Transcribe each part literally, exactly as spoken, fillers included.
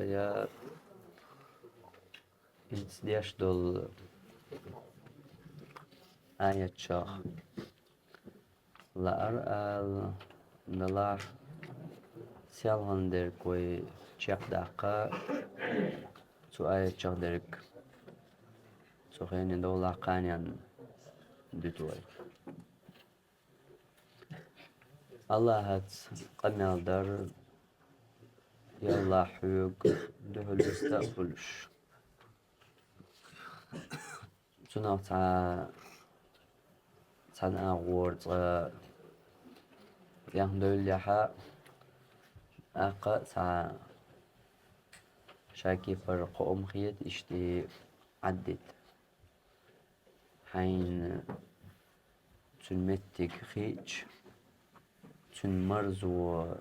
Я иза деш долу аятчах лаар ала далахь, селхана дерг вай чекхдаккха цу аятчах дерг, цу хенан довлахь кханенна дуьту вай. Аллахьаца къамел дар, я Аллахь, хьоьга дуьхьал виста а хуьлуш. Цунах цхьа, цхьана агӀора цкъа тӀехдевллехьа, аккха а цхьа шакепара кхоам хета иштта Ӏаддита. Хьайна цуьнан меттиг хиъча, цуьнан марзо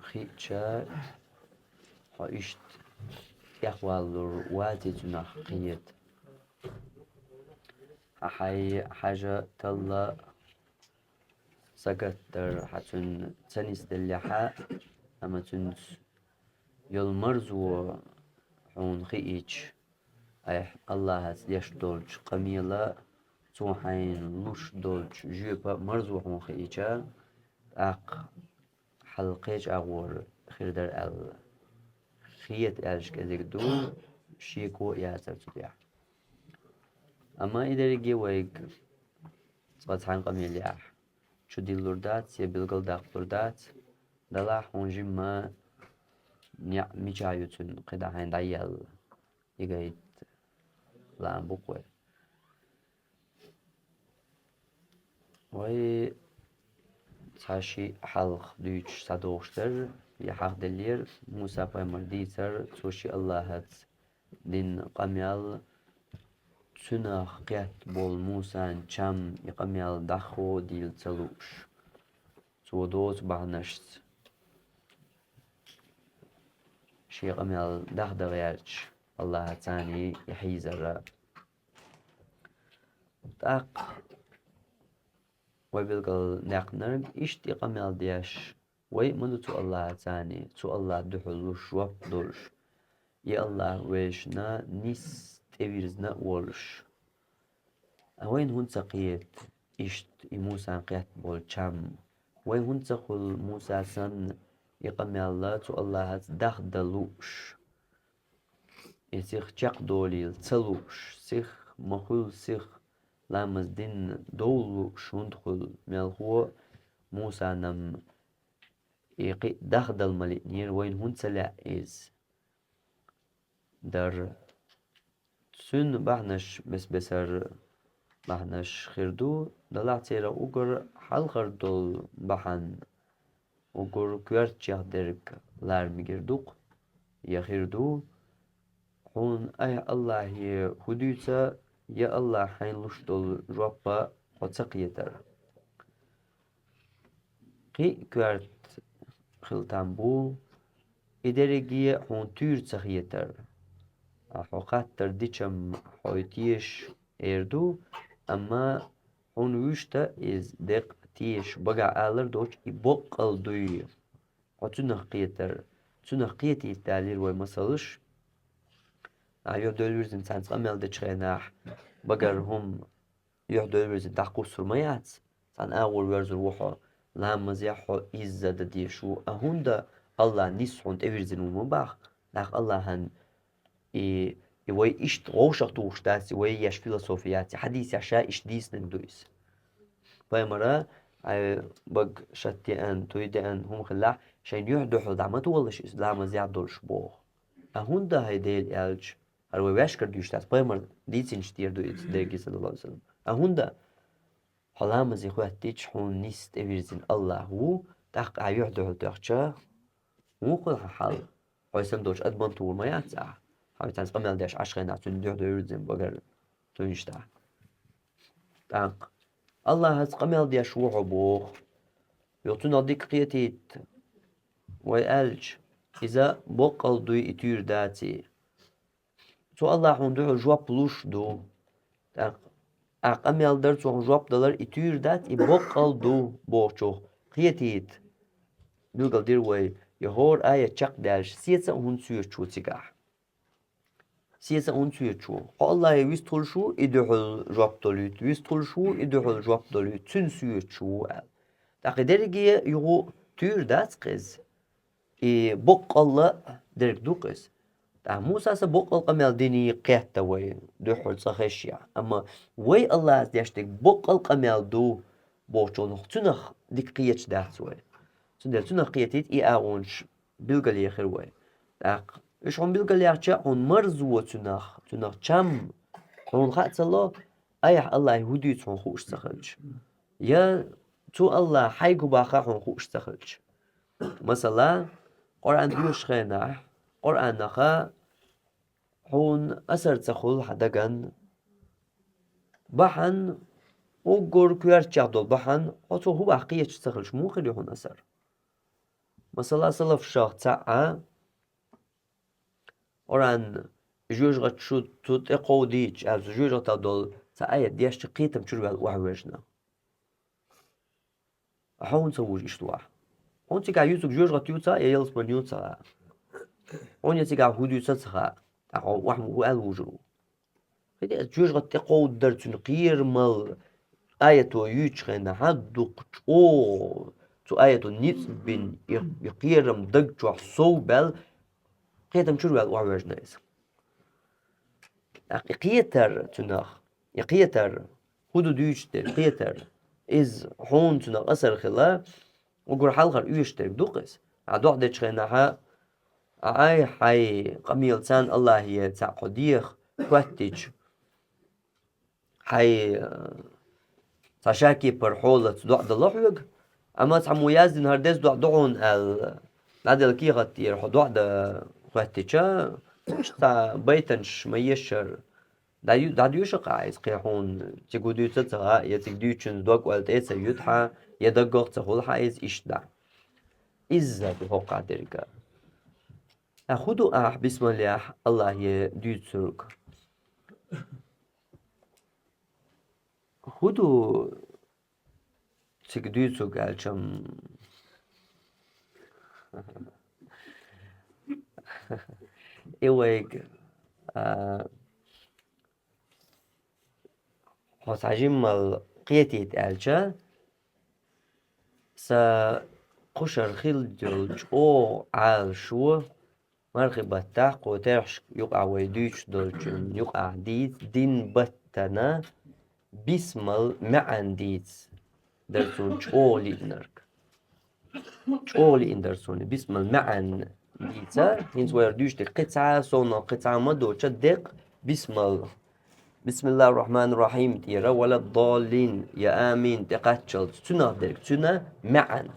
хиъча, хьо иштта тӀехвалалур ваций цунах кхета. Хьан хьайн хьажа талла сагатдар хьан цуьнан ца нисделлехьа, амма цуьнца йолу марзо хьуна хиъча, айхьа Аллахьаца деш долчу къамела, цо хьайна луш долчу жоьпа марзо хьуна хиъча, тӀаккха хьал кхечу агӀора хир дара аьлла хета аьлча кӀезиг ду, шеко а яцара цу тӀехь. Амма и дерриге вайга цкъа цхьана къамелехь чудиллур дац я билгалдаккхалур дац, далахь хьуна жимма неӀ мичахь ю цуьнан кхидӀа хьайна дӀаелла, и гайта лаам бу-кх вай. Вай цхьа шиъ хьалха дуьйцуш схьадогӀуш дара, я хьахделлера, Муса-пайхамар дийцар, цо шен Аллахьаца дина къамел, цунах кхетта болу Мусан чам и къамел дӀахо дийла ца лууш, цо доцу бахьанашца шен къамел дахдан гӀерташ, Аллахьаца царний и хьийзара. ТӀаккха вай билгалдаьккхинарг иштта и къамел деш, вай а ма ду цу Аллахьаца царний, цу Аллахьан дуьхьал луш жоп долуш, и Аллахь вешна нисса тӀевирзина а волуш. Ткъа вайна хӀунда ца кхета иштта и Мусан кхетта болу чам? Вай хӀунда ца хуьлу Муса санна и къамел цу Аллахьаца дахдан лууш? И сиха чекхдолийла ца лууш, сиха ма хуьлу сиха ламаз дина довла лууш хӀунда хуьлу, мелхо а Мусан-м и кхин а дахдала ма лиънера, вайна хӀунда ца лаьа иза? Дара. Цуьнан бахьанаш бес-бесара бахьанаш хир ду, далахь церан уггар хьалхара долу бахьана, уггар коьртачех дерг лара мегар ду-кх, я хир ду, хьуна айхьа Аллахье хӀу дуьйцу, я Аллахь хьайна луш долу жоп хьо ца кхетар. Кхин а коьрта хила там бу, и дерриге хьуна туьйра ца хетар. Хьо хаттар дича-м хьо и тешаш эр ду, амма хьуна вуьшта иза деккъа тешаш багахь алар доцу и боккъал дуй. Хьо цунах кхетар, цунах кхетийта далийра вай масалш. Ахьа юьхь-дуьхьал вирзина цхьаьнца къамел дечу хенахь, багара хӀума юьхь-дуьхьал вирзина дӀакхуссур ма яц, цхьана агӀор воьрзур ву хьо, ламазехь хьо изза дан дезаш ву, а хӀунда Аллахь нисса хьуна тӀевирзина ву ма боху, нах Аллахьан и, и вай иштта вовшах тухуш дац, и вай еш философи яц, и хьадисехь ша иштта дийцинарг ду иза. Пайхамара, хьайн бага шатта деана, туй деана хӀума хилахь, шайна юьхь-дуьхьал дӀа ма толлуш иза, ламазехь долуш боху. А хӀунда хӀай Дела аьлча, хӀара вай ваьшкара дуьйцуш дац, пайхамар дийцинчу тӀера ду иза дерриге, саллаллаху алейхи ва саллям. А хӀунда хьо ламазе хӀоьттича, хьуна нисса тӀевирзина Аллахь ву, тӀаккха ахьа юьхь-дуьхьал тоьхча, муха хуьлу хьан хьал? Хьо санна долчу адаман тухур ма яц ахьа. Хьо цхьаьнца къамел деш Ӏаш хенахь, цуьнан юьхь-дуьхьал вирзина багара туьйнаш дахь. ТӀаккха Аллахьаца къамел деш ву хьо боху. Юха цунах дика кхетийта вай аьлча, иза боккъал дуй, и туьйра даций. Цу Аллахьа хьуна дуьхьал жоп луш ду. ТӀаккха ахьа къамел дар, цо хьуна жоп далар и туьйра дац, и боккъал ду бохучух кхетийта. Билгал дира вай, И хӀора аят чекхдаьлча, сеца а хӀунда соьцуш ву цигахь? Сеца а хӀунда соьцуш ву? Хьо Аллахье вистхуьлуш ву, и дуьхьал жоп долуьйту, вистхуьлуьш ву, и дуьхьал жоп долуьйту, цуьнан соьцуш ву аьлла. ТӀаккха и дерриге юха туьйр дац-кх иза? И боккъалла дерг ду-кх иза. ТӀаккха Мусас а боккъал къамел динехь кхетта вай, дуьххьара цкъа хезча. Амма вай Аллахьас деш дерг боккъал къамел ду бохучунах, цунах дика кхеташ дац вай. Цундела цунах кхетийта и агӀонаш билгалъяхира вай. ТӀаккха уьш хьуна билгалъяьхча, хьуна марзо цунах, цунах чам хьуна хаа ца ло, айхьа Аллахье хӀун дуьйцу хьуна хууш ца хилча. Я цу Аллахьа хьайга хӀун боху хьуна хууш ца хилча. Масала, Къуръан доьшучу хенахь, Къуръанах хьуна асар ца хуьлу хьан дагна, бахьана, уггар коьртачех долу бахьана, хьо цо хӀун боху кхеташ ца хилча, муха хир ю хьуна асар? Масала, салафашах цхьаъ, Къуръан жоьжахати чу цу тӀе кховдийча аьлла, цу жоьжахатехь долу цхьа аят дешча, кхетам чуьра ваьлла охьавоьжна. Хьуна ца вужу иштта вахь. Хьуна цигахь юьйцург жоьжахати ю ца хаьа, я ялсамани ю ца хаьа. Хьуна я цигахь хӀун дуьйцу ца хаьа. ТӀаккха хьо охьа хӀун аьлла вужур ву? ХӀета жоьжахати тӀе кховдадар цуьнан кхерамал аято юьйцучу хенахь дукха чӀогӀа цу аято ницкъ бина, и, и кхерам даг чохь сов баьлла, кхетам чуьра ваьлла охьавоьжна иза. ТӀаккха и кхетар цунах, и кхетар, хӀун ду дуьйцуш дерг кхетар, иза хьуна цунах асар хила, уггар хьалхара оьшуш дерг ду-кх иза. Ахьа доӀа дечу хенахь, ахьа, хьайн къамелаца Аллахье цхьаъ кху деха хӀоьттича, хьайн, э, цхьа шакепара хьолаца доӀа дало хьоьга, амма цхьаммо яздина хӀара деза доӀа ду хьуна аьлла, дӀаделла кехат тӀера хьо доӀа дан хӀоьттича, иштта цхьа байтанаш ма-ешшара, дӀаю-, дӀадоьшу-кх ахь иза кхин хьуна, цига хӀун дуьйцу ца хаьа, я цига дуьйцучунна дог-ойла тӀе а ца юьту хьан, я даггах а ца хуьлу хьан иза иштта дӀа. Изза ду хӀокхахь дерг а. Ахь хӀун ду ахь бисмаллехь Аллахье дуьйцург? ХӀун ду цига дуьйцург аьлча-м? И вайга, а, хьо цхьа жиммал кхетийта аьлча, сан кхушара хилла йолу чӀогӀа Ӏалашо, мархи баттахь кху терхьашка юкъахь вай дуьйцуш долчун юкъахь дийца, дин баттана бисмал маьӀна дийца дара цунна чӀогӀа лиънарг. ЧӀогӀа лиъна дара цунна бисмал маьӀна дийца, хӀинца вай хӀара дуьйцуш дерг кхин цхьа а совнаха, кхин цхьа а ма доцуш, деккъа бисмал. Бисмиллахир-рахманир-рахим тӀера, валаддаллин, я амин тӀе кхаччалц, цунах дерг, цуьнан маьӀна.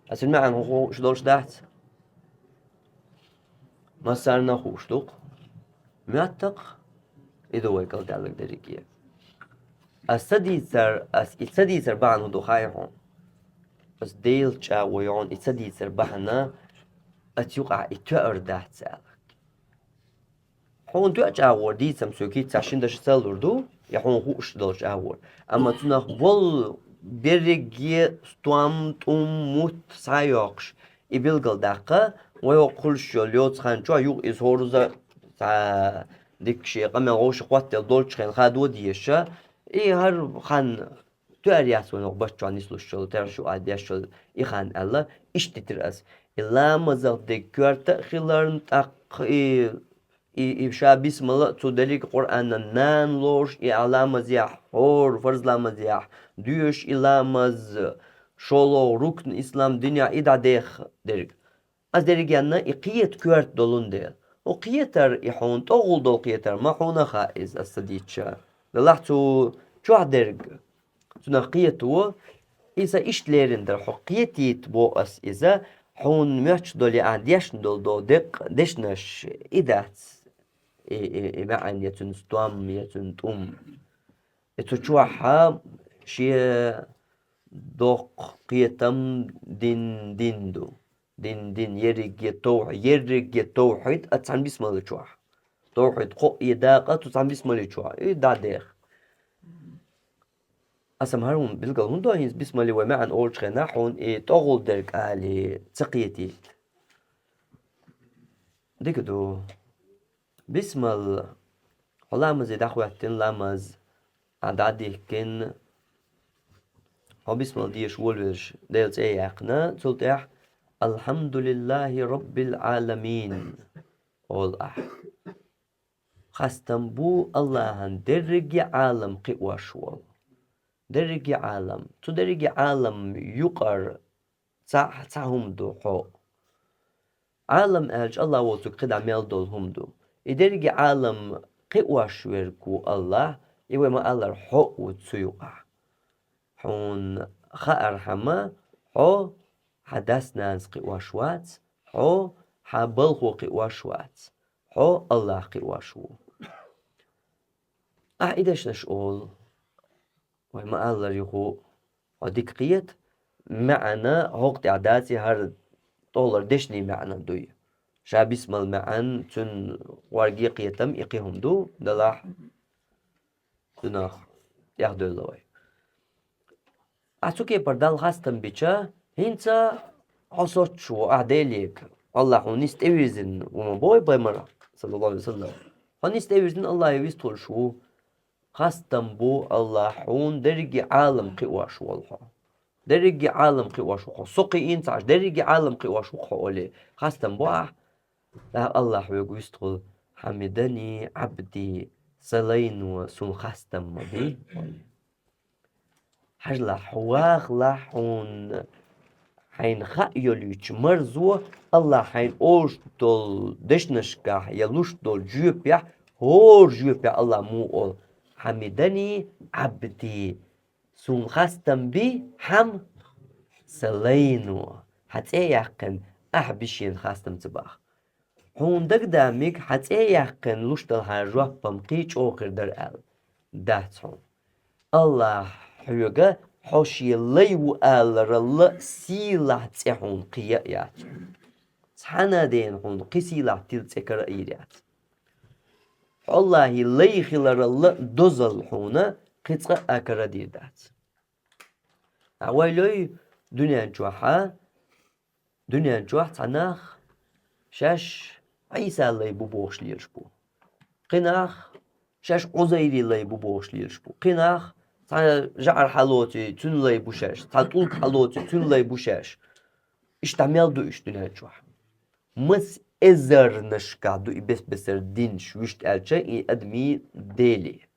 Ас цуьнан маьӀна хӀун хууш долуш дац? Массарна а хууш ду-кх. Моьтту-кх, и ду вай кӀалтӀаьлларг дерриге. Ас ца дийцар, ас и ца дийцар бахьана хӀун ду хаьий хьуна? Ас Делан чӀагӀо ю хьуна и ца дийцар бахьана, ас юкъахь и тоьар дац аьлла. Хьуна тоьа чӀагӀо дийцам соьга хӀинца цхьа шина дашца а лур ду, я хьуна хууш долчу чӀагӀо. Амма цунах болу берриге стом, тӀум, мутт схьа а йоккхуш, и билгалдаккха, вай хӀокху хуьлуш йолу йоцу хан чохь юха иза хӀорза цхьа дикка шен къамел вовшах хӀоттаделла долчу хенахь хадо а дезаш, и хӀара хан тоьар яц вайн хӀокху баттахь нислуш йолу, терхьаш юкъахь деш йолу и хан аьлла, иштта дитира ас. И ламазах дерг коьрта а хиларна, тӀаккха и И, и ша бисмал а цу дерриг Къуръанан нана лоруш, и ахь ламазехь, хӀора фарз ламазехь, доьшу и ламаз, шолгӀа рукн ислам динехь и дӀадеха дерг. Ас дерриг а и кхета коьрта долун дела. Хьо кхетар, и хьуна тӀогӀул долу кхетар, ма хьуна а хаьа иза ас ца дийцча. Делахь цу чохь дерг. Цунах кхето, иза иштта лерина дара, хьо кхетийта боху ас иза, хьуна моьттуш долу я ахь дешна долу деккъа дешнаш и дац, и, и, и маьӀна я цуьнан стом, я цуьнан тӀум. И цу чохь шен доккха кхетам дин, дин ду. Дин, дин, ерриге тов-, ерриге тавхьид а цхьана бисмалла чохь. Тавхьид кхоъ е дакъа цу цхьана бисмалла чохь. И дӀадеха. Аса-м хӀара хӀума билгал хӀунда до хӀинца бисмаллин вай маьӀна олучу хенахь хьуна и тӀогӀул дерг али ца кхетийта? Дика ду. Бисмал, хьо ламазе дӀахӀоттийна, ламаз а дӀадихкина, хьо бисмал деш волавелаш Даьла цӀи яьккхина, цул тӀехьа «Алхьамдулиллахи Роббил Ӏаламин» оал ахь. Хастам бу Аллахьан, дерриге Ӏалам кхиош волу. Дерриге Ӏалам. Цу дерриге Ӏалам юкъара цхьа, цхьа хӀума ду хьо. Ӏалам аьлча, Аллахь волчуьнга кхидӀа мел долу хӀума ду. И дерриге Ӏалам кхиош верг ву Аллахь, и вай ма-аллара хьо а ву цу юкъахь. Хьуна хаархьама, хьо хьан дас-нанас кхиош вац, хьо хьан балхо кхиош вац, хьо Аллахь кхиош ву. Ахь и дешнаш олу. Вай ма-аллара юха хьо дика кхета, маьӀна хӀокху тӀехь дац и, хӀара тӀолара дешнийн маьӀна дуй. Ша бисмал маьӀна, цуьнан гӀорге кхетам и кхин хӀума ду, делахь цунах тӀехдевлла вай. Ахь цу кепара Далла хастам бича, хӀинца хьо соцуш ву ахь Делега. Аллахь хьуна нисса тӀевирзина ву ма бой пайхамар, саллаллаху Ӏалайхи ва саллам. Хьо нисса тӀевирзина Аллахье вистхуьлуш ву. Хастам бу Аллахь хьуна, дерриге Ӏалам кхиош волу хьо. Дерриге Ӏалам кхиош ву хьо. Со кхиийна ца Ӏаш, дерриге Ӏалам кхиош ву хьо олий. Хастам бу ахь. ТӀаккха Аллахь хьоьга вистхуьлу: «Хьамидани Ӏабди», сан лайно суна хастам ма бий. Хьажалахь, хьо вахалахь, хьуна хьайна хаа йолуьйтуш марзо, Аллахь хьайна олуш долу дешнашкахь я луш долу жоьпехь, хӀора жоьпехь Аллахь муха олу: «Хьамидани Ӏабди», суна хастам би хьан, сан лайно, хьан цӀе а яьккхина, ахь би шена хастам ца баха. Хьуна дагадамиг хьан цӀе а яьккхина луш долу хьан жоп-м кхин чӀогӀа хир дара аьлла дац хьуна. Аллахь хьоьга хьо шен лай ву аларал а сийлахь цӀе хьуна кхин а яц. Цхьана а дена хьуна кхин сийлахь тила цӀе кара а йийр яц. Хьо Аллахьан лай хиларал а дозалла хьуна кхин цкъа а кара а дийр дац. Ахь вай лой дуьнен чохь, дуьнен чохь цхьа нах шаьш Ӏийса лай бу бохуш лелаш бу. Кхин нах шаьш Ӏузайри лай бу бохуш лелаш бу. Кхин нах цхьа жӀар хьалоций, цуьнан лай бу шаьш, цхьа тӀулг хьалоций, цуьнан лай бу шаьш. Иштта мел ду уьш дуьнен чохь? Маса эзарнашкахь ду и бес-бесара динаш, вуьшта аьлча, и адамийн дели.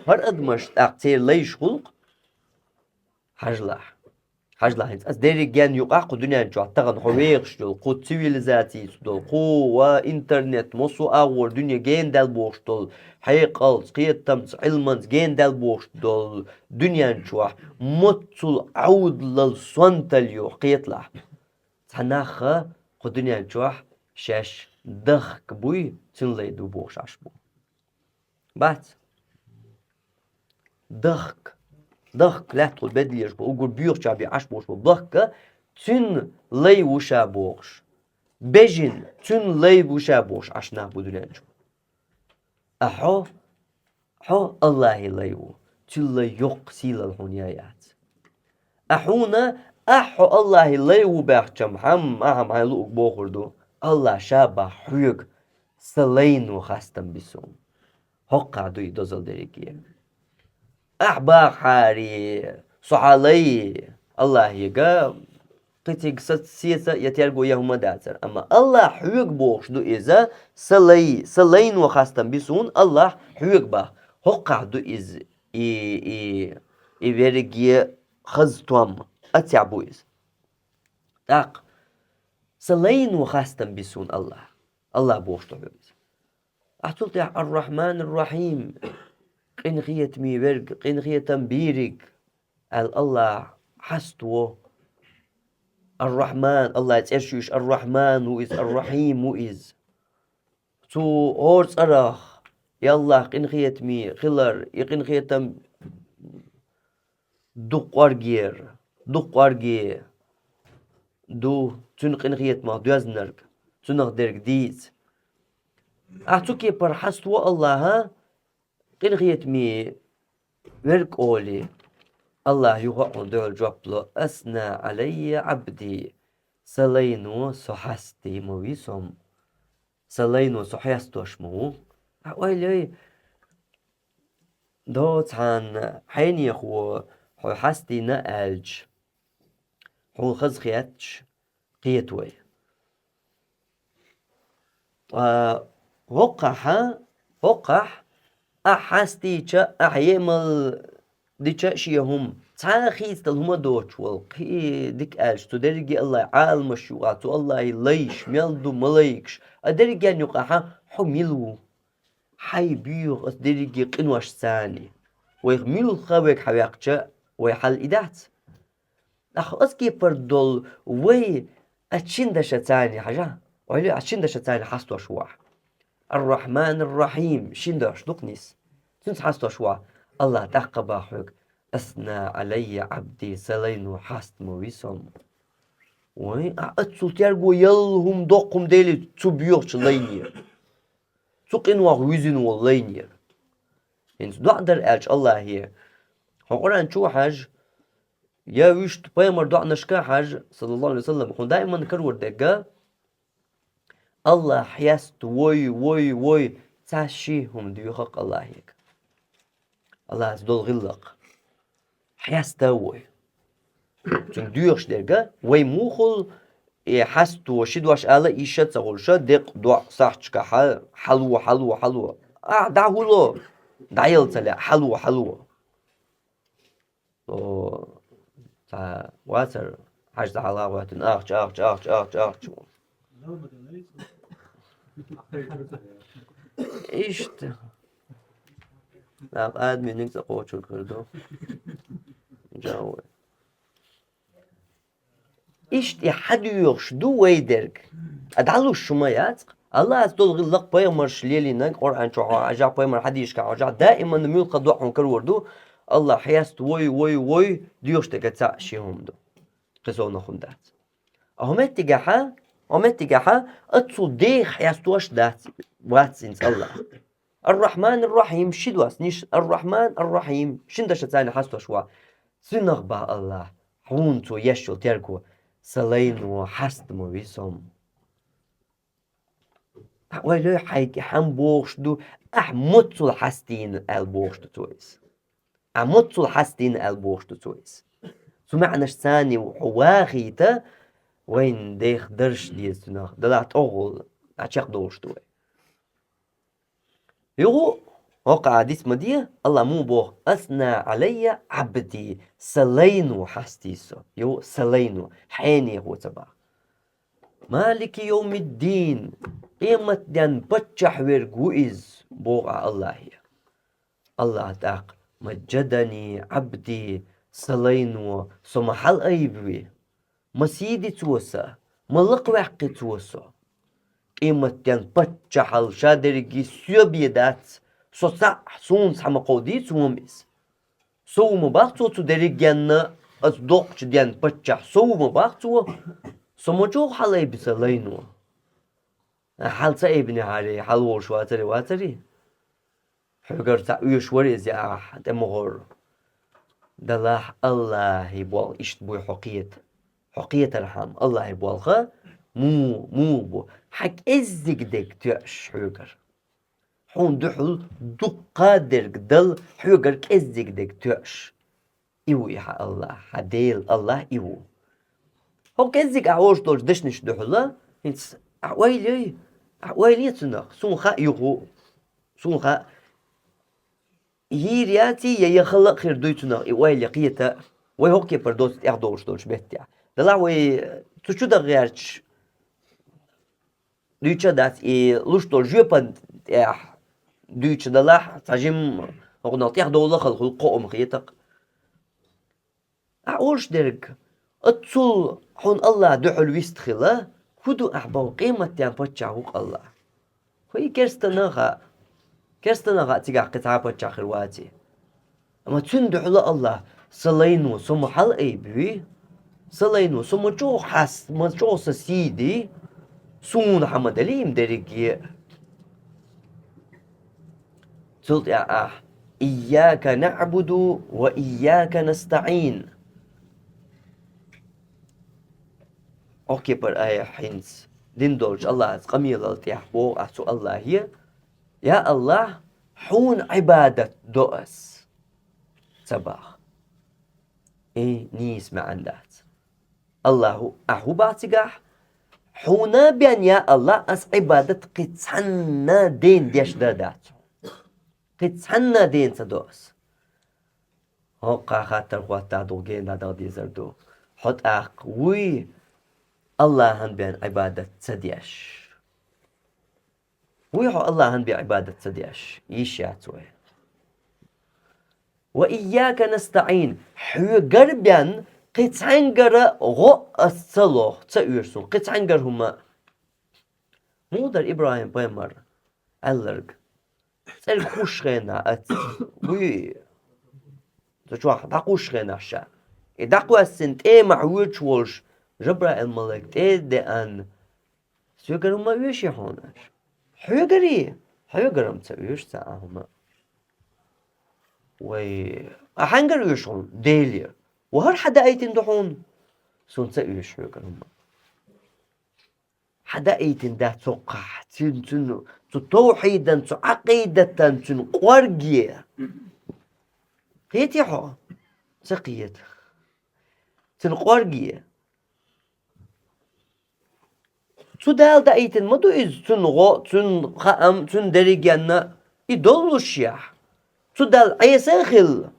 ХӀара адамаш тӀаккха церан лайш гӀуллакх? Хьажалахь. Хьажалахь хӀинца ас дерригенна юкъахь кху дуьнен чохь тахана хьо вехаш йолу, кху цивилизацица долу, кху ва интернет, массо а агӀор дуьне гена даьлла бохуш долу, хьекъалца, кхетамца, Ӏилманца гена даьлла бохуш долу дуьнен чохь моццул Ӏовдалал сонталла йоху кхеталахь. Цхьа нах кху дуьнен чохь шаьш дахка буй, цуьнан лай ду бохуш Ӏаш бу. Бац. Дахка. Дахка лаьттахула бедлеш бу, уггар боьхача бен Ӏаш болуш бу. Дахка цуьнан лай ву ша бохуш. Бежана цуьнан лай ву ша бохуш Ӏаш нах бу дуьнен чу. А хьо, хьо Аллахьан лай ву, цуьнан лай йоккха сийлалла хьуна ян яц. А хьуна, ахь хьо Аллахьан лай ву баьхча-м, хьам, ахьа-м хьайн луъург бохур ду, Аллахь ша бах хьоьга: «Сан лайно хастам би суна». ХӀоккхахь ду и дозалла дерриге. Ахь бахахьара, со хьан лай, Аллахьега кхин цига саца, сеца я терго ян хӀума дацара. Амма Аллахь хьоьга бохуш ду иза: «Сан лай, сан лайно хастам би суна», Аллахь хьоьга бах. ХӀоккхахь ду иза, и, и, и верриге хаза том, аццехь бу иза. ТӀаккха: «Сан лайно хастам би суна, Аллахь». Аллахь бохуш ду хьоьга иза. Ахь цул тӀаьхьа: «Ар-Рахьманир-Рахьим», къинхетаме верг, къинхетам бийриг, аьлла Аллахь хьаставо. Ар-Рахьман, Аллахьан цӀераш ю уьш, Ар-Рахьман ву иза, Ар-Рахьим ву иза. Цу хӀора цӀарах и Аллахь къинхетаме хилар, и къинхетам дукха кӀоргера, дукха кӀорге ду цуьнан къинхетамах доьзнарг, цунах дерг дийца. Ахь цу кепара хьаставо Аллахьан къинхетаме верг олий, Аллахь юха а хьуна дуьхьал жоп ло: «Асна Ӏалаййа Ӏабди», сан лайно со хьастий ма вий со-м. Сан лайно со хьестош ма ву. Ахь ойла йой, доцхьан хьенехо хьо хьастийна аьлча, хьуна хаза хеташ кхета вай. Ткъа хӀокхахьа, хӀокхахь, ахь хьастийча, ахь емал дича шен хӀума, цхьа а хийцадала хӀума доцуш волу, кхин дика аьлча, цу дерриге АллахӀ Ӏаламаш юкъахь, цу АллахӀе лайш, мел ду малайкаш, а дерригенна юкъахьа хьо мила ву? Хьайн боьха аса дерриге къиношца царний. Вайх муьлхха вайга хьан ваьккхича, вай хьал и дац? Ахь аса кепара долу вай а шина дашаца царний хьажа. Ойла, а шина дашаца царний хьастош ву ахь. Ар-Рахьман ар-Рахьим, шина дош ду-кх нийса. Цуьнца хьастош ву ахь. АллахӀа тӀаккха боху хьоьга: «Асна Ӏалаййа Ӏабди», сан лайно хьаста ма вуьй со. Вай, а, аццул терго ялла хӀума, доккха хӀума дели цу боьхачу лайнера. Цу къинойх вуьзина волу лайнера. ХӀинца доӀа дар аьлча АллахӀе, хьо Къуръан чу хьажа, я вуьшта пайхамар доӀанашка хьажа, саллаллаху Ӏалайхи ва саллам, хьуна даиман карор дерг, АллахӀ хьеста вой, вой, вой, цхьа ши хӀума доьху-кх АллахӀе. АллахӀаца долу гӀиллакх. Хьеста вой. Цуьнга доьхуш дерг, вай мухул, и хьасто ши дош ала, иша ца хуьлуша, декъа доӀа сахьташкахьа, хьало, хьало, хьало. Ахь дӀахӀуло, дӀаяла ца лаьа, хьало, хьало. О, цхьа вацар, хьажа цхьа хьала гӀоьттина, ахча, ахча, ахча, ахча, ахча. Иштта. ТӀаккха адамийн цӀа кхочург хир ду. Жан вай. Иштта и хьадоьхуш ду вай дерг. Ткъа дӀалуш шу ма яц-кх. АллахӀаца долу гӀиллакх пайхамарша лелийнарг, Къуръан чохь а хьажахь, пайхамар хьадисашкахь а хьажахь, даиман муьлхха доӀа хьуна карор ду, АллахӀ хьеста вой, вой, вой, доьхуш дерг цхьа ши хӀума ду. Кхин совнах хӀума дац. А хӀун меттигехьа, хӀун меттигехьа, аццул деха хьестош дац, вац хӀинца АллахӀ. Ар-Рахьман ар-Рахьим ши дош ду-кх, Ар-Рахьман ар-Рахьим, шина дашаца царний хьастош ву ахь. Цуьнах боху АллахӀа, хьуна цо еш йолу терго, сан лайно хьаста ма вуьй со. Ахь ойла йой, хьайга хьан бохуш ду, ахь маццул хьастийна аьлла бохуш ду цо иза. Ахь маццул хьастийна аьлла бохуш ду цо иза. Цу маьӀнаш царний хьо вахийта, вайна деха дарш деза цуьнах, делахь тӀехула ахь чекхдолуш ду вай. Юха, хӀокху хьадис ма де, АллахӀа муха боху: «Асна Ӏалаййа Ӏабди», сан лайно хьастийна со. Юха, сан лайно, хьенехо ца боху. «Малики йовмиддин», къематденна паччахь верг ву иза, боху ахь АллахӀе. АллахӀа тӀаккха: «Маджжадани Ӏабди», сан лайно со ма хьалаайбаве. Ма сий ди цо сан, ма лакхаваьккхи цо со. Къематденна паччахьалла ша дерриге соьбе дац, со цхьаъ, суна цхьа ма кховдий цо-м иза. Со ву ма боху цо цу дерригенна, оцу доккхачу денна паччахь со ву ма боху цо. Со ма чӀогӀа хьалаайби сан лайно. Хьал ца айбинехьара, хьалаволуш вацаре, вацаре? Хьоьгара цхьаъ оьшуш вара иза, ахь тӀе ма гӀорра. Делахь АллахӀе болх иштта буй хьо кхета. Хьо кхетархьама, АллахӀе болх муха, муха бу? Хьан кӀеззиг дерг тоьуш хьоьгара. Хьуна дуьхьал дуккха дерг дала хьоьгара кӀеззиг дерг тоьуш. И ву и хьан АллахӀ, хьан Дела АллахӀ и ву. ХӀокху кӀеззиг ахь олуш долчу дешнаш дуьхьала, хӀинца ахь ойла йой, ахь ойла е цунах, суна хаьа юха, суна хаьа, йийр яций, я, я хала а хир дуй цунах, и ойла я кхета, вай хӀокху кепара доцу тӀехдолуш долчу меттехь. Делахь вай цу чу дан гӀерташ, дуьйцуш а дац, и луш долу жоьпан тӀехь дуьйцуш далахь, цхьа жимма хӀокхунах тӀехдовла хала хуьлу кхоам хетакх. Ахь олуш дерг, аццул хьуна АллахӀ дуьхьал вист хила, хӀун ду ахь боху, къематден паччахь ву-кх АллахӀ. Хьо и керстанах а, керстанах а цигахь кхин цхьа а паччахь хир ваций. Амма цуьнан дуьхьала АллахӀ, сан лайно со ма хьалаайбавий, сан лайно со ма чӀогӀа хьаст-, ма чӀогӀа сан сий дий, суна хьан ма далий-м дерриге а. Цул тӀаьхьа ахь: «Ийяка наӀбуду ва ийяка настаӀин». Хьо кепара айхьа хӀинца дина долчу Аллахьаца къамелал тӀехь боху ахь цу Аллахье: «Я Аллахь, хьуна Ӏибадат до ас», ца баха. И нийса маьӀна дац. Аллахьу, ахь хӀун боху цигахь? Хьуна бен, я Аллахь, ас Ӏибадат кхин цхьанна дена деш дан дац. Кхин цхьанна дена ца до ас. ХӀокху хаттар хӀоттахь дукха гена дӀадала дезар ду. Хьо тӀаккха вуй Аллахьан бен Ӏибадат ца деш? Вуй хьо Аллахьан бен Ӏибадат ца деш? Йиш яц вай. «Ва ийяка настаӀин». Хьоьгара бен кхин цхьаьнгара гӀо ас ца лоху, ца оьшу суна, кхин цхьаьнгара хӀума. Муха дара ИбрахӀим-пайхамар аьлларг? ЦӀерга кхуссу хенахь ац, вуй, цу чохь дӀакхуссу хенахь ша. И дӀакхоьссина тӀемахь воьдуш волуш Жабраил-малик тӀе а деана: «Соьгара хӀума оьший хьуна?» аьлла. «Хьоьгарий?» «Хьоьгара-м ца оьшу цхьа а хӀума». «Вай, а хьаьнгара оьшу хьуна?» «Делера». «Ва хӀара хьан даийтина ду хьуна?» «Суна ца оьшу хьоьгара хӀума». Хьан даийтина дац хӀокхахь, цуьнан, цуьнан, цу тавхьидан, цу Ӏакъидатан, цуьнан кӀорге? Кхетий хьо? Ца кхета. Цуьнан кӀорге. Цу Дала даийтина ма ду иза, цуьнан гӀо, цуьнан хаам, цуьнан дерригенна и доллушехь. Цу Далла Ӏеса а хилла,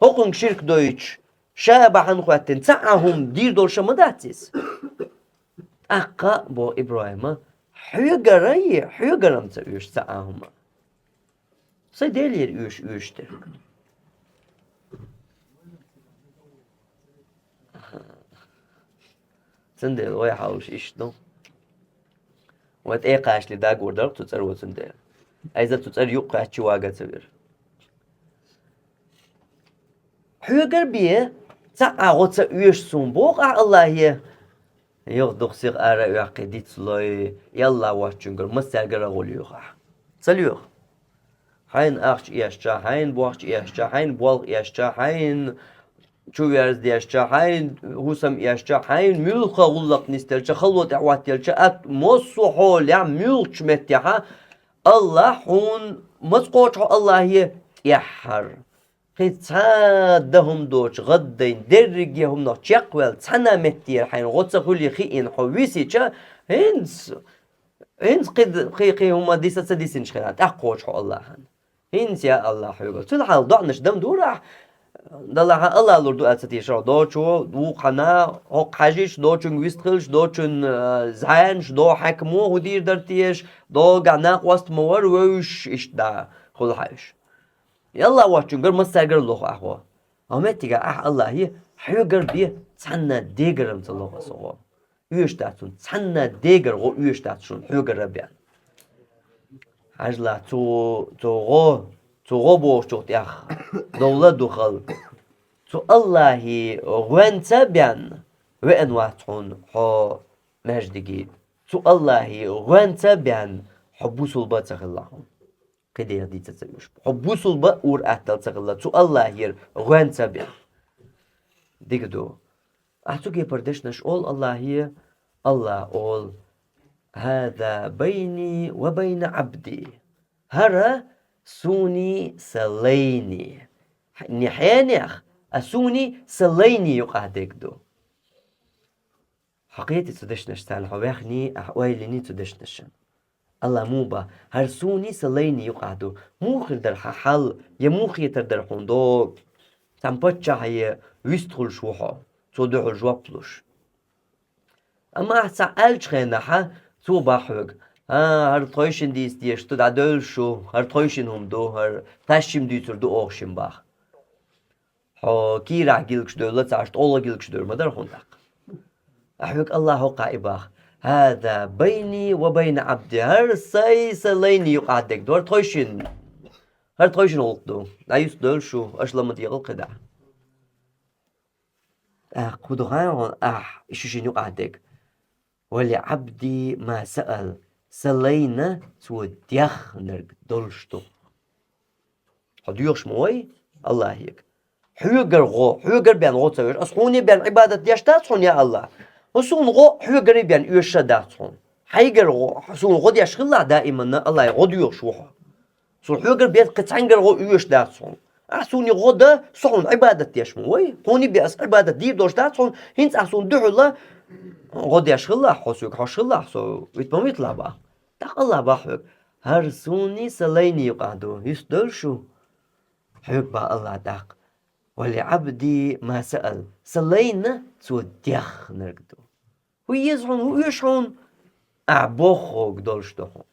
хӀокхуьнга ширк дойтуш, ша бахьана хӀоьттина цхьа а хӀума дийр долуш а ма дац иза. ТӀаккха, боху ИбрахӀима, хьоьгара е, хьоьгара-м ца оьшу цхьа а хӀума. Сайн Делера оьшу, оьшу дерг. Цундела вай хьалуш иштта ду. Вай тӀекхачале дагор дара цу цӀаро цундела. Айза цу цӀара юккъехь чу вага ца вира. Хьоьгара бен цхьа а гӀо ца оьшу суна, боху ахь Аллахье. Юха дукха сиха ара а оьхкий, диц лой, и Аллахь воцчуьнгара массаьргара а гӀо лоьху ахь. Ца лоьху? Хьайна ахча эшча, хьайна бохча эшча, хьайна болх эшча, хьайна чу верза дешча, хьайна хӀусам эшча, хьайна муьлхха гӀуллакх нисделча, хало тӀехь хӀоттаелча, ат массо а хьолехь, муьлххачу меттехьа Аллахь хьуна маца кхочу хьо Аллахье тӀаьххьара. Кхин цхьа а дан хӀума доцуш, гӀаддайна, дерриге а хӀуманах чекхваьлла, цхьана а меттера хьайна гӀо ца хуьлий хиъна хьо висича, хӀинца, хӀинца кхин, кхин, кхин хӀума диса ца дисинчу хенахь, тӀаккха кхочу хьо Аллахьан. ХӀинца, я Аллахь, хьоьгара. Цуьнан хьал доӀанаш дан дура ахь, далахьа Аллахь лур ду аьлла ца тешара. Дочо вукхана хӀокху хьаьжиш, дочуьнга вист хилаш, дочун, а, зӀенаш, до хьаькамо хӀун дийр дара теша, догахь накъост ма вара вевзаш, иштта да хуьлу хьаьжиш. Аллахь воцчуьнгара массаьргара лоху ахь гӀо. Амма меттигахь ахь Аллахье, хьоьгара бен цхьанна дегара-м ца лоху аса гӀо. Оьшуш дац хьуна, цхьанна дегара гӀо оьшуш дац шуна, хьоьгара бен. Хьажал, цу, цу гӀо, цу гӀо бохучух тӀехь довла а ду хала. Цу Аллахье гӀоьнца бен веана вац хьуна хьо маьждиге. Цу Аллахье гӀоьнца бен хьо бусулба а ца хилла хьуна. Кхидерах дийца ца оьшу. Хьо бусулба ур-атталла ца хилла, цу Аллахьера гӀоьнца бен. Дика ду. Ахь цу кепара дешнаш олу Аллахье, Аллахь олу: «ХӀаза байни ва байна Ӏабди». ХӀара суний сан лайний. Хьенех, а суний сан лайний юкъахь дерг ду. Хьо кхетий цу дешнашца, хьо ваьхний, ахь ойла йиний цу дешнашна? Аллахь муха боху: «ХӀара суний сан лайний юкъахь ду». Муха хир дара хьан хьал, я муха хетар дара хьуна догӀу? Цхьана паччахье вист хуьлуш ву хьо, цо дуьхьал жоп луш. Амма ахь цхьаъ аьллачу хенахьа, цо боху хьоьга: «А, хӀара тхойшинна дийца дезаш ду, дӀадевлла шу, хӀара тхойшинна хӀума ду, хӀара тхаьшшимма дуьйцур ду оха шимма», боху. Хьо кийрахь гилгаш девлла ца Ӏаш, тӀолгӀа гилгаш девр ма дара хьуна тӀаккха. Ахь хьоьга Аллахь хӀокхахь и боху: «ХӀаза байни ва байна Ӏабди». ХӀара сайн сан лайний юкъахь дерг ду, хӀара тхойшинна, хӀара тхойшинна гӀуллакх ду. ДӀаюьсту девлла шу, аша ла ма дехала кхидӀа. ТӀаккха хӀун ду хаьий хьуна ахь шу шина юкъахь дерг? «Ва ли Ӏабди ма саал», сан лайна цо дехнарг долуш ду. Хьо доьхуш ма вай Аллахьега? Хьоьгара гӀо, хьоьгара бен гӀо ца оьшу. Ас хьуна бен Ӏибадат деш дац хьуна, я Аллахь? Хьо суна гӀо хьоьгара бен оьшуш а дац хьуна. Хьайгара гӀо, суна гӀо деш хилалахь даиманна, Аллахьа гӀо доьхуш ву хьо. Суна хьоьгара бен кхин цхьаьнгара гӀо оьшуш дац хьуна. Ахь суна гӀо дан, со хьуна Ӏибадат деш ма ву вай. Хьуна бен ас Ӏибадат дийр долуш дац хьуна, хӀинца ахь суна дуьхьал гӀо деш хилалахь, хьо соьга хьожуш хилалахь, со вита ма виталахь боху. ТӀаккха Аллахьа боху хьоьга: хӀара суний сан лайний юкъахь ду, юьстур шу. Хьоьга боху Аллахьа тӀаккха: «Ва ли Ӏабди ма саал», сан лайна цо дехнарг ду. ХӀун еза хьуна, хӀун оьшу хьуна? Ахь бохург долуш ду хьуна.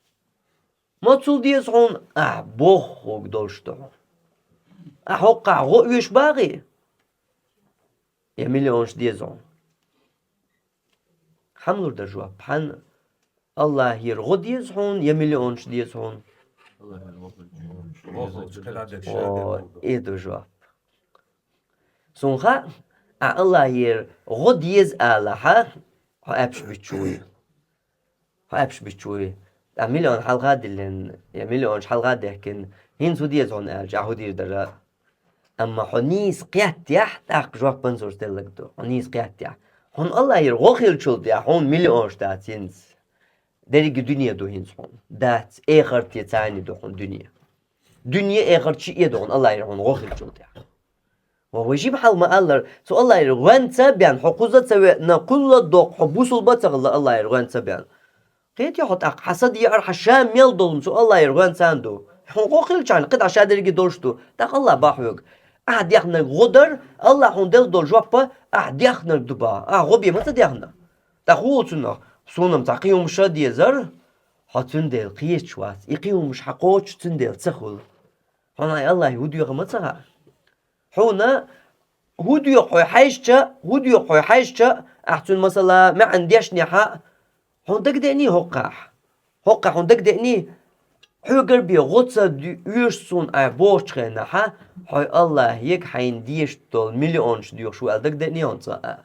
Мацул деза хьуна? Ахь бохург долуш ду хьуна. Ахь хӀокхахь гӀо оьшу бахий? Я миллионаш деза хьуна? Хьан лур дара жоп? Хьан Аллахьера гӀо деза хьуна, я миллионаш деза хьуна? О, и ду жоп. Суна хаьа, ахь Аллахьера гӀо деза алахь, хьо аьшпаш бичча вуй. Хьо аьшпаш бичча вуй. Ткъа миллион хьалха а диллина, я миллионаш хьалха а дехкина, хӀинца хӀун деза хьуна аьлча, ахь хӀун дийр дара? Амма хьо нийса кхеттехь, тӀаккха жоп бан сурс деллаг ду. Хьо нийса кхеттехь. Хьуна Аллахьера гӀо хиллачул тӀехь, хьуна миллионаш дац хӀинца. Дерриге дуьне ду хӀинца хьуна. Дац, эхарт а царна ду хьуна дуьне. Дуьне, эхарт шиъ а ду хьуна Аллахьера хьуна гӀо хиллачул тӀехь. Ва вай жима хьал ма-аллара, цу Аллахьера гӀоьнца бен, хьо кхуза ца веана, кхулла а доккху, хьо бусулба а ца хилла Аллахьера гӀоьнца бен. Кхетий хьо тӀаккха, хьан са декъар, хьан ша мел долу цу Аллахьера гӀоьнца ду. Хьуна гӀо хиллачарна кхидӀа ша дерриге долуш ду. ТӀаккха Аллахьа боху хьоьга: ахь дехнарг гӀо дара, Аллахьа хьуна делла долу жоп а ахь дехнарг ду боху, ахь гӀо бен ма ца дехна. ТӀаккха хӀун олу цунах? Суна-м цхьа кхин хӀумнаш а дезара, хьо цундела кхеташ вац. И кхин хӀумнаш хьан кхочуш цундела ца хуьлу. Хьуна хьайн Аллахье хӀун доьху ма ца хаьа. Хьуна хӀун доьху хьо хьаьжча, хӀун доьху хьо хьаьжча, ахь цуьнан масала маьӀна дешнехь, хьуна дагадеъний хӀокхахь? ХӀокхахь хьуна дагадеъний, хьоьгара бен гӀо ца оьшу суна ахь бохучу хенахь, хьо Аллахье хьайна дезаш долу миллионаш доьхуш ву аьлла дагадеъний хьуна цкъа а?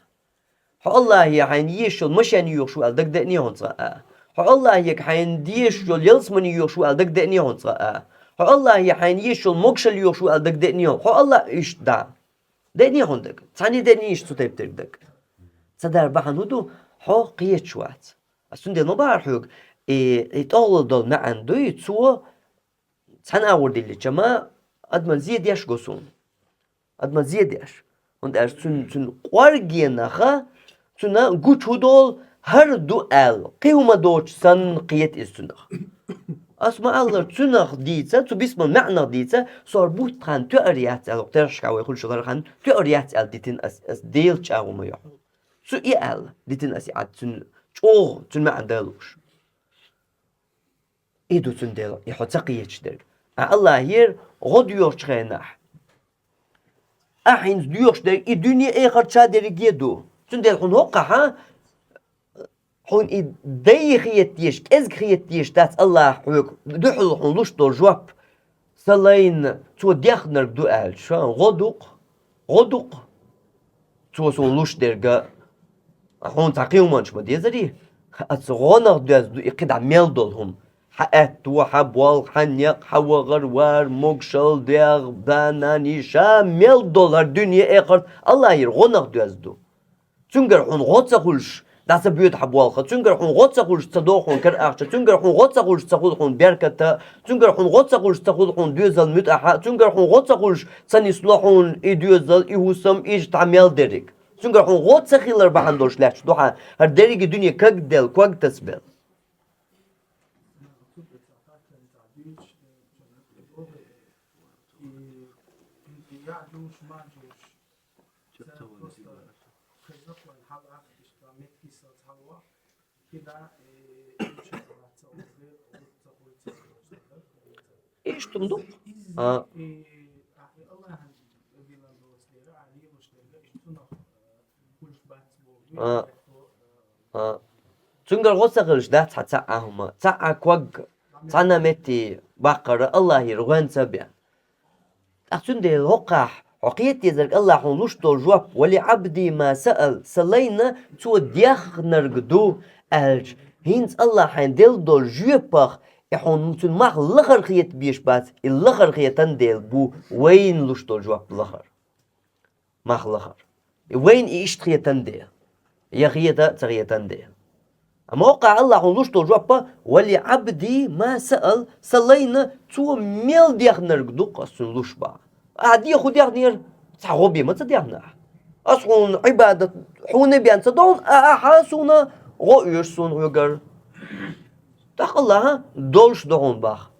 Хьо Аллахье хьайна езаш йолу машен йоьхуш ву аьлла дагадеъний хьуна цкъа а? Хьо Аллахье хьайна дезаш йолу ялсамани йоьхуш ву аьлла дагадеъний хьуна цкъа а? Хьо Аллахье хьайна езаш йолу могушалла йоьхуш ву аьлла дагадеъний хьуна? Хьо Алла-, иштта дӀа. Деъний хьуна дага? Цхьанне деъний иштта цу тайпа дерг дага? Ца дара бахьана хӀун ду? Хьо кхеташ вац. Ас цундела ма бахара хьоьга, и, и тӀехула долу маьӀна дуй, цо цхьана агӀор диллича ма, адаман зе деш го суна. Адаман зе деш. ХӀунда аьлча цуьнан, цуьнан кӀоргенах, цуьнан гучу хӀун долу, хӀара ду аьлла, кхин хӀума доцуш санна кхета иза цуьнах. Ас ма-аллара, цуьнах дийца, цу бисмал маьӀнах дийца, со хӀара бутт хан тоьар яц аьлла, хӀокху терхашкахь вай хуьлуш йолу хӀара хан тоьар яц аьлла дитина ас, ас Делан чӀагӀо ма ю хьуна. Цу и аьлла дитина ас и Ӏад цуьнан чӀогӀа, цуьнан маьӀна далуш. И ду цундела, и хьо ца кхеташ дерг. Ахь Аллахьера гӀо доьхучу хенахь, ахь хӀинца доьхуш дерг, и дуьне, эхарт ша дерриге а ду. Цундела хьуна хӀокхахь, хьуна и дай хета дезаш, кӀезиг хета дезаш дац Аллахьа хьоьга дуьхьал хьуна луш долу жоп. Сан лайна цо дехнарг ду аьлча, ша гӀо ду-кх, гӀо ду-кх цо суна луш дерг а. Хьуна цхьа кхин хӀуманаш ма дезарий? Аса гӀонах доьзна ду и кхидӀа мел долу хӀума. Хьан аьтто, хьан болх, хьан некъ, хьан вахар, вар, могушалла, дегӀ, да, нана, йиша, мел долу хӀара дуьне, эхарт Аллахьера гӀонах доьзна ду. Цуьнгара хьуна гӀо ца хуьлуш, дӀа ца боьду хьан болх, цуьнгара хьуна гӀо ца хуьлуш, ца догӀу хьуна кара ахча, цуьнгара хьуна гӀо ца хуьлуш, ца хуьлу хьуна беркат, цуьнгара хьуна гӀо ца хуьлуш, ца хуьлу хьуна доьзал, муьтӀахь, цуьнгара хьуна гӀо ца хуьлуш, ца нисло хьуна и доьзал, и хӀусам, и житӀа мел дерриг. Цуьнгара хьуна гӀо ца хилар бахьана долуш лаьтташ ду хьан хӀара дерриге дуьне кагделла, ког тасабелла. Иштта ма ду. А. А. А. Цуьнгара гӀо ца хилча дац хьан цхьа а хӀума, цхьа а ког, цхьана а метте баккхар Аллахьера гӀоьнца бен. ТӀаккха цундела хӀокхахь хьо кхета дезарг Аллахьа хьуна луш долу жоп: «Ва ли Ӏабди ма саал», сан лайна цо дехнарг ду аьлча, хӀинца Аллахьа хьайна делла долу жоьпах и хьуна цуьнан мах лахара хета безаш бац, и лахара хетан дела бу вайна луш долу жоп лахара. Мах лахара. И вайна и иштта хетан дела. Я хета а ца хетан дела. Амма воккха Аллахьо луш долу жоп: «Ва ли абди ма саал», сан лайна цо мел дехнарг ду-кх ас цунна луш боху. Ахьа дехо дехнера, цхьа гӀо бен ма ца дехна ахьа. Ас хьуна Ӏибадат хьуна бен ца довна, а ахьа суна гӀо оьшу суна хьоьгара. ТӀаккха Аллахьа долуш ду хьуна боху.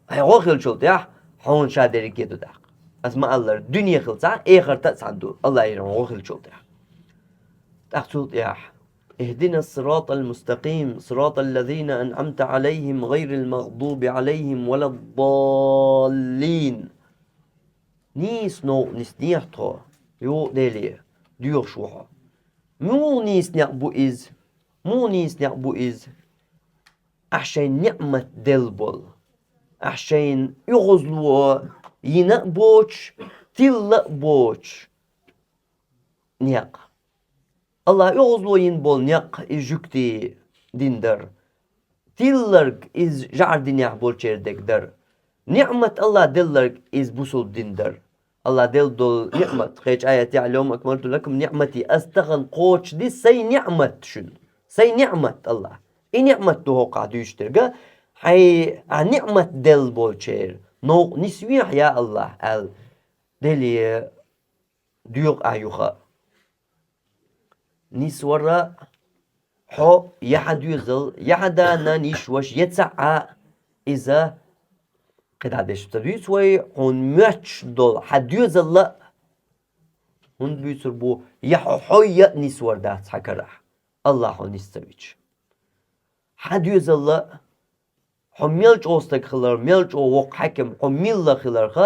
Хьайн гӀо хилчул тӀехь, хьуна ша дерриге ду тӀаккха. Ас ма-аллара, дуьне хила цхьаъ, эхарта а цхьаъ ду, Аллахьера хьуна гӀо хилчул тӀехь. ТӀаккха цул тӀехь: «اهدنا الصراط المستقيم، صراط الذين أنعمت عليهم، غير المغضوب عليهم ولا الضالين». Нийса новкъа нисдехьа тхо, юха Деле, доьхуш ву хьо. Муха нийса некъ бу иза? Муха нийса некъ бу иза? Ахь шайн ниъмат делла болу, ахь шайна оьгӀазло йина а боцуш, тилла а боцуш некъ. Аллахьа оьгӀазло йина болу некъ иза жуьгтийн дин дара. Тилларг иза жӀар динехь болчеран дерг дара. Ниъмат Аллахьа делларг иза бусулба дин дара. Аллахьа делла долу ниъмат, кхечу аятехь: «Ал-йовма акмалту лакум ниъмати», ас тахана кхочушди сайн ниъмат шуна. Сайн ниъмат, Аллахь. И ниъмат ду хӀокхахь дуьйцуш дерг, хьайн а ниъмат делла болчеран новкъа нисвехьа, я Аллахь, аьлла, Деле доьху ахь юха. Нисвар а, хьо я хьан доьзал, я хьан да-нана, йиша-ваша, я цхьаъ а, иза кхидӀа деш ца дуьйцу вай, хьуна моьттуш долу хьан доьзал а, хӀунда буьйцур бу, я хьо хьой а нисвар дац хьан карахь, Аллахьа хьо нис ца вича. Хьан доьзал а, хьо мел чӀогӀа стаг хилар, мел чӀогӀа воккха хьаькам, хьо милла хиларх,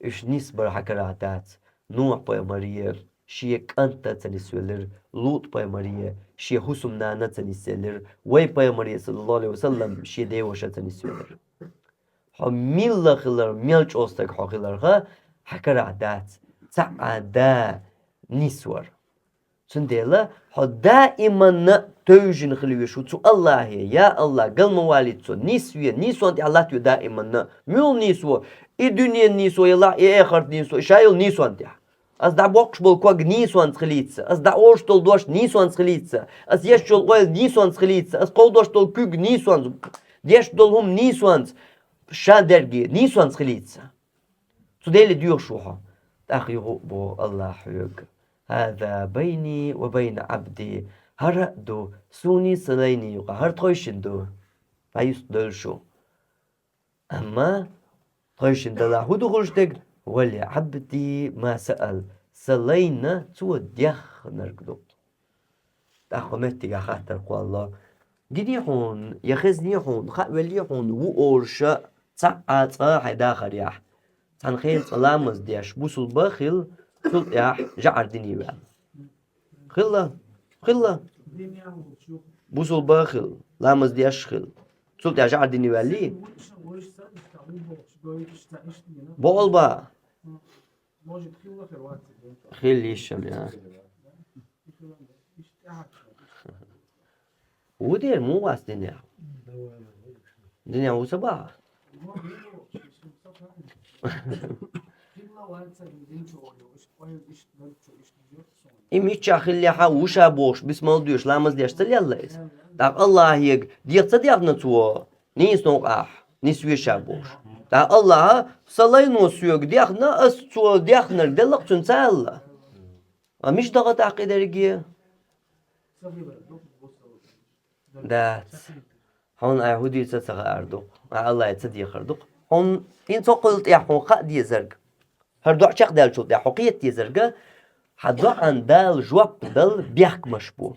уьш нисбар хьан карахь дац. Нухь-пайхамаре шен кӀант а ца нисвелира, ЛутӀ-пайхамаре шен хӀусамнана а ца нисвелира, вай пайхамаре, саллаллаху алейхи ва саллам, шен деваша а ца нисвелира. Хьо милла хилар, мел чӀогӀа стаг хьо хиларх, хьан карахь дац цхьа а да нисвар. Цундела хьо даиманна тевжина хила везаш ву цу Аллахье. Я Аллахь, гал ма валийта со, нисве, нийсонна тӀехь латтаве даиманна. Муьлха нийсо? И дуьненан нийсо елахь, и эхартан нийсо, и ша йолу нийсонна тӀехь. Ас дӀабоккхуш болу ког нийсонца хилийта сан, ас дӀаолуш долу дош нийсонца хилийта сан, ас еш йолу ойла нийсонца хилийта сан, ас кховдош долу куьг нийсонца, деш долу хӀума нийсонца, ша дерриге нийсонца хилийта сан. Цу Деле доьхуш ву хьо. ТӀаккха юха а боху Аллахьа хьоьга: «Хаза байни ва байна абди». ХӀара а ду суний сан лайний юкъа, хӀара тхойшинна ду. ДӀаюста девлла шу. Амма тхойшинна далахь хӀун ду хуьлуш дерг? «Ва ли абди ма саал». Сан лайна цо дехнарг ду. ТӀаккха меттигехь хаттар кхоллало: гиний хьуна, я хезний хьуна, хаа веллий хьуна ву олуш цхьа а цкъа хьайн дахарехь? Цхьана хенахь цкъа ламаз деш, бусулба хилла, цул тӀаьхьа жӀар дине ваьлла. Хилла? Хилла? Бусулба хилла, ламаз деш хилла. Цул тӀаьхьа жӀар дине ваьллий? Бохал ба. Хилла йиш ам, я. Ву дера, муха вац динехь? Динехь ву ца бахьа? И миччахь хиллехьа ву ша бохуш, бисмал доьшуш, ламаз деш ца лелла иза? ТӀаккха Аллахьега деха ца дехна цо, нийса новкъахь нисве ша бохуш? ТӀаккха Аллахьа сан лайно соьга дехна, ас цо дехнарг делла-кх цуьнан ца аьлла? А мича даха тӀаккха и дерриге? Дац. Хьуна айхьа хӀун дийца ца хаар ду-кх, айхьа Аллахье ца дехар ду-кх. Хьуна хӀинца хӀокхул тӀехь хьуна хаа дезарг, хӀара доӀа чекхдаьллачул тӀехь хьо кхета дезарг, хьан доӀан Дала жоп дала бехкамаш бу.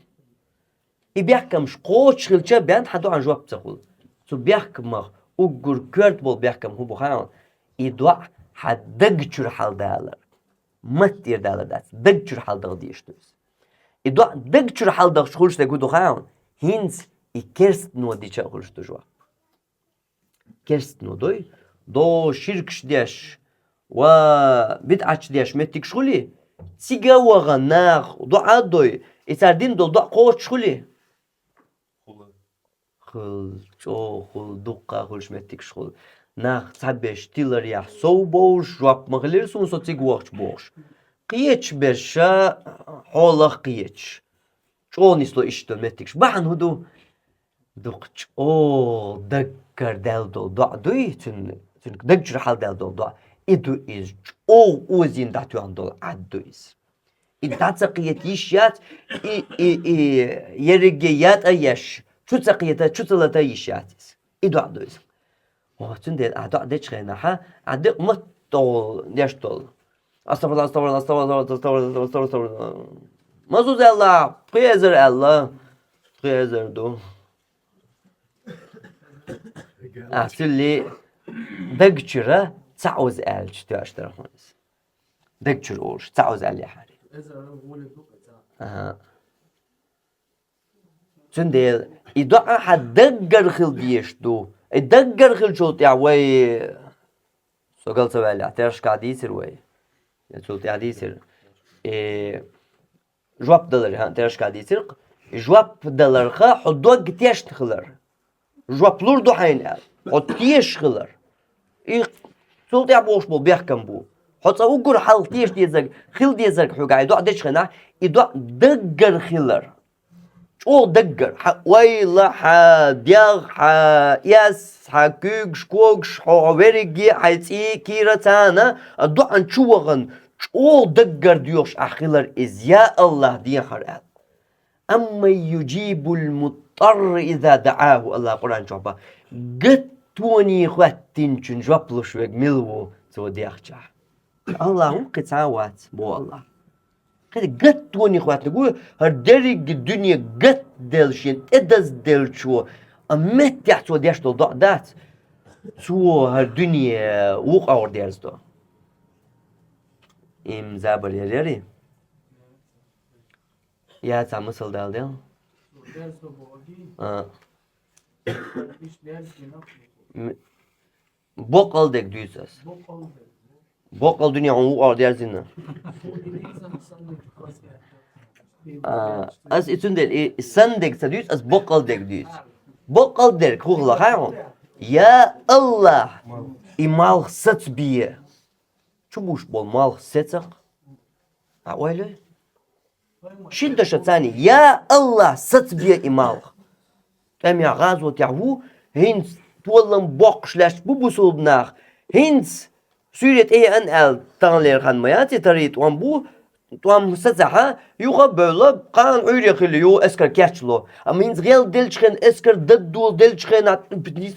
И бехкамаш кхочуш хилча бен хьан доӀан жоп ца хуьлу. Цу бехкамах уггар коьрта болу бехкам хӀун бу хаьий хьуна? И доӀа хьан даг чуьра хьаладалар. Матта тӀера далар дац, даг чуьра хьаладаха дезаш ду иза. И доӀа даг чуьра хьаладахча хуьлуш дерг хӀун ду хаьий хьуна? ХӀинца и керстано дича а хуьлуш ду жоп. Керстано дуй, дов, ширкаш деш ва бидӀаташ деш меттигаш хуьлий, цига а вахана нах доӀа а дой, и цара дина долу доӀа кхочуш хуьлий? Хуьлу, чӀогӀа хуьлу, дуккха а хуьлуш меттигаш хуьлу. Нах цхьаберш тиларехь сов бовлуш, жоп ма хилира суна со цига вахча бохуш. Кхечу берша хьолах кхечуш. ЧӀогӀа нисло иштта долу меттигаш. Бахьана хӀун ду? Дукха чӀогӀа даггара даьлла дола доӀа дуй, цуьнан, цуьнан даг чуьра хьалдаьлла дола доӀа. И ду иза, чӀогӀа озийна дӀатоьхна дола Ӏад ду иза. И дӀа ца кхета йиш яц, и, и, и, ерриге ятӀа еш, чу ца кхета, чу ца лата йиш яц иза. И доӀа ду иза. О, цундела ахь доӀа дечу хенахь, ахь декъа ма-, тӀехула деш долу. Астагфирулла, астагфирулла, астагфирулла, астагфирулла, астагфирулла, астагфирулла. Мазуз аьлла, пхи эзар аьлла, пхи эзар ду. А, цуьлли даг чуьра цхьа оза аьлча тоьаш дара хьуна иза. Даг чуьра олуш, цхьа оза аьллехьара. Ага. Цундела и доӀа хьан даггара хила дезаш ду. И даггара хилчул тӀехь вай, со гал ца ваьллехь, тешкахь дийцира вай. Я цул тӀехь дийцира. И жоп далар, хьан тешкахь дийцира. И жоп даларха хьо дог тешна хилар. Жоп лур ду хьайна аьлла. Хьо тешаш хилар. И цул тӀехь бохуш болу бехкам бу. Хьо цкъа уггар хьалха теша дезарг, хила дезарг хьоьга и доӀа дечу хенахь, и доӀа даггара хилар. ЧӀогӀа даггара, хьан ойла, хьан дегӀ, хьан эс, хьан куьйгаш, когаш, хьо, хьо верриге, хьайн цӀий, кийра царна, а доӀан чу вахана, чӀогӀа даггара доьхуш ахь хилар иза, я АллахӀ, дехар аьлла. Амман южибул муттарра иза даӀаху, АллахӀа Къуръан чохь боху. Гаттоне хӀоьттинчун жоп луш верг мила ву цо дехчахь? АллахӀ ву, кхин цхьа а вац, боху АллахӀа. Кхин гаттоне хӀоьттинарг ву, хӀара дерриге дуьне гатделла шен тӀедазделлачо, а меттехь цо деш долу доӀа дац, цо хӀара дуьне вукху агӀор дерзадо. Им забар яр яри? Я цхьа масал дала дел? А. М-, боккъал дерг дуьйцу ас. Боккъал дуьне хьуна вукху агӀор дерзина. А, ас и цундела и, и санна дерг ца дуьйцу, ас боккъал дерг дуьйцу. Боккъал дерг хӀун хилла хаьий хьуна? Я АллахӀ, и малх сацабе. Чу буш болу малх сецахь, а ойла? Шина дашаца царна: «Я АллахӀ, сацабе и малх». ТӀемехь гӀазотехь ву, хӀинца толам боккхуш лаьтташ бу бусулба нах. ХӀинца суьйре тӀееана аьлла, таханлера хан ма яц и, тари тӀом бу, тӀом сацахь, юха а бевлла, кхана Ӏуьйре хилла ю, эскар кечло. Амма хӀинца гӀел деллачу хенахь, эскар даддолу деллачу хенахь,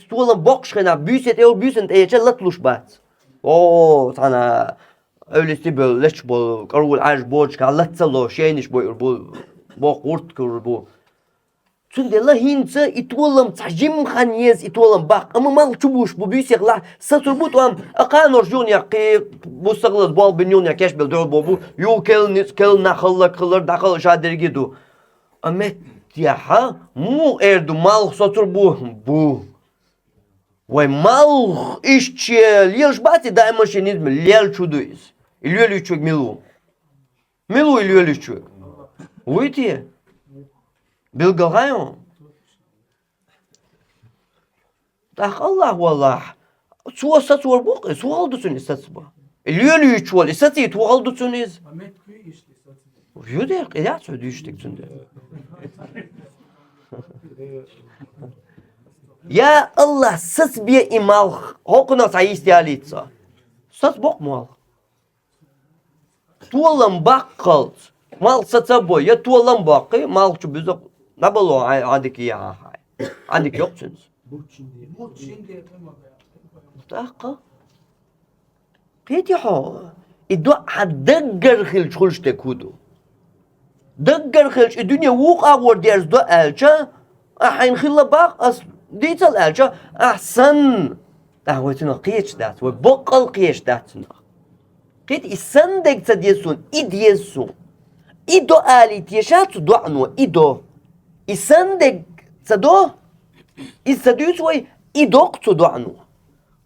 толам боккхуш хенахь, буьйса тӀе йолу, буьйсанна тӀееча латалуш бац. О, цхьана Эвлисти бевлла лечча болу каравул Ӏаьржа боцушкахь лаца ло, шенаш бойур бу, боккха гӀурт кур бу. Цундела хӀинца и толам цхьа жимма хан еза, и толам баккха, амма малх чу буш бу, буьйсехь лахь сацур бу тӀом, а кханорш юханехь кхин бу сагӀалаза болх бина юханехь кечбелла дуьхьал бо бу, ю келла ницкъ, келла нах хӀаллак хилар, дӀахала ша дерриге ду. А меттехьа муха эр ду, малх сацур бу? Бу. Вай малх иштта лелаш бац и даиман шен низме, лелаш ву ду иза. И лелуьйтуш верг мила ву? Мила ву и лелуьйтуш верг? Вуй те? Билггал хаьий хьуна? ТӀаккха АллахӀ валлахь, цо сацор бу-кх иза, хӀун хала ду цунна иза сацабан? И лелуьйтуш волу, и сацийта хӀун хала ду цунна иза? Ю дера, къиляц хьо дуьйцуш дерг цундела. Я АллахӀ, сацабе и малх, хӀокхунах цхьа йист ялийта со. Сацабо-кх малх. Толам баккхалц. Малх сацабо, я толам боккхий, малх чу буьза, дӀабало, Ӏа-, Ӏадика яхьа хьай. Ӏадика йоккху цуьнца. ТӀаккха. Кхетий хьо, и доӀа хьан даггара хилча хуьлуш дерг хӀун ду? Даггара хилча, и дуьне вукху агӀор дерзадо аьлча, ахь хьайна хилла баккха, ас дийцал аьлча, ахь санна. Ахь вай цунах кхеташ дац, вай боккъал кхеташ дац цунах. Кхетий, и санна дерг ца деза суна, и деза суна. И до алий теша цу доӀано, и до. И санна дерг ца до, иза ца дуьйцу вай, и до-кх цу доӀано.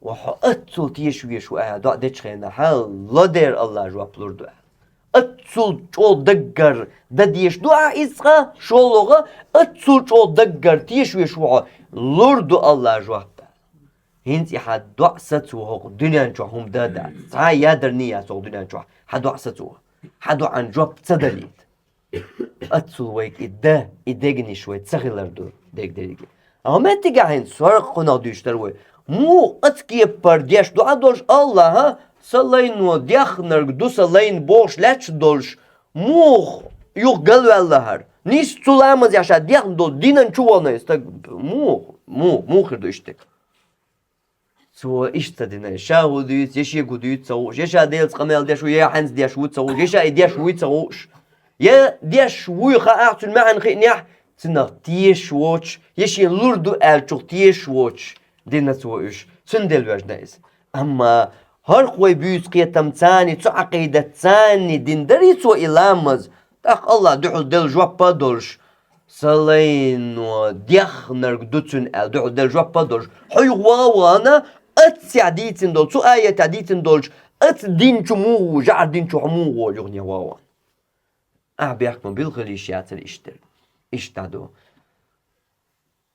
Ва хьо аццул теша везаш ву аьлла, доӀа дечу хенахь, хьан ло дера АллахӀа жоп лур ду аьлла. Аццул чӀогӀа даггара дан дезаш ду ахь иза цкъа, шолгӀа, аццул чӀогӀа даггара теша везаш ву хьо, лур ду АллахӀа жоп аьлла. ХӀинца и хьан доӀа сацо хӀокху дуьнен чохь хӀума дан дац. Цхьа а ядар ний яц хӀокху дуьнен чохь хьан доӀа сацо. Хьан доӀан жоп ца далийта. Аццул вайга и дан, и дегнаш вай ца хилар ду дерг дерриге. Амма меттигахь хӀинца сорхунах дуьйцуш дара вай. Муха оцу кепара деш дуӀа долуш Аллахьа, сан лайно дехнарг ду сан лайна бохуш лаьтташ долуш, муха юха галваьлла хӀара? Нийса цу ламазехь ша дехна долу динан чу вахана и стаг муха, муха, муха хир ду иштта? Цо иштта ца дина, ша хӀун дуьйцу, я шега хӀун дуьйцу ца хууш, я ша Делаца къамел деш ву, я хьаьнца деш ву ца хууш, я ша и деш вуй ца хууш, я деш вуй хаахь цуьнан маьӀна хиънехь, цунах тешаш воцуш, я шена лур ду аьллачух тешаш воцуш дина цо уьш, цундела вежна иза. Амма хӀорхой буьйцу кхетам царний, цу Ӏакъидат царний дина дарий цо и ламаз, тӀаккха Аллахьа дуьхьал делла жоп а долуш, сан лайно дехнарг ду цуьнан аьлла дуьхьал делла жоп а долуш, хьо юха ван а вахана, оццехь дийцина долу, цу аятехь дийцина долчу оцу дин чу муха ву, жӀар дин чу хьо муха ву юханехь ван а вахана? Ахьа бехк ма билла хила йиш яцара иштта дерг. Иштта ду.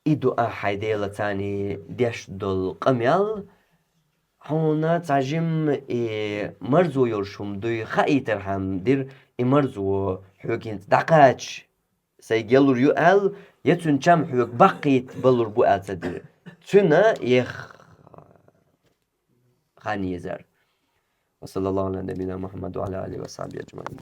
И ду ахьа хьайн Делаца царний деш долу къамел, хьуна цхьа жимма и марзо йолуш хӀума дуй хаийтархьама дира, и марзо хьоьга хӀинца дӀакхача, сайга ялур ю аьлла, я цуьнан чам хьоьга баккхийта балур бу аьлла ца дира. Цуьнан еха хан езара. Ва саллаллаху ала набийина Мухаммад ва ала алихи ва сахьбихи аджмаин.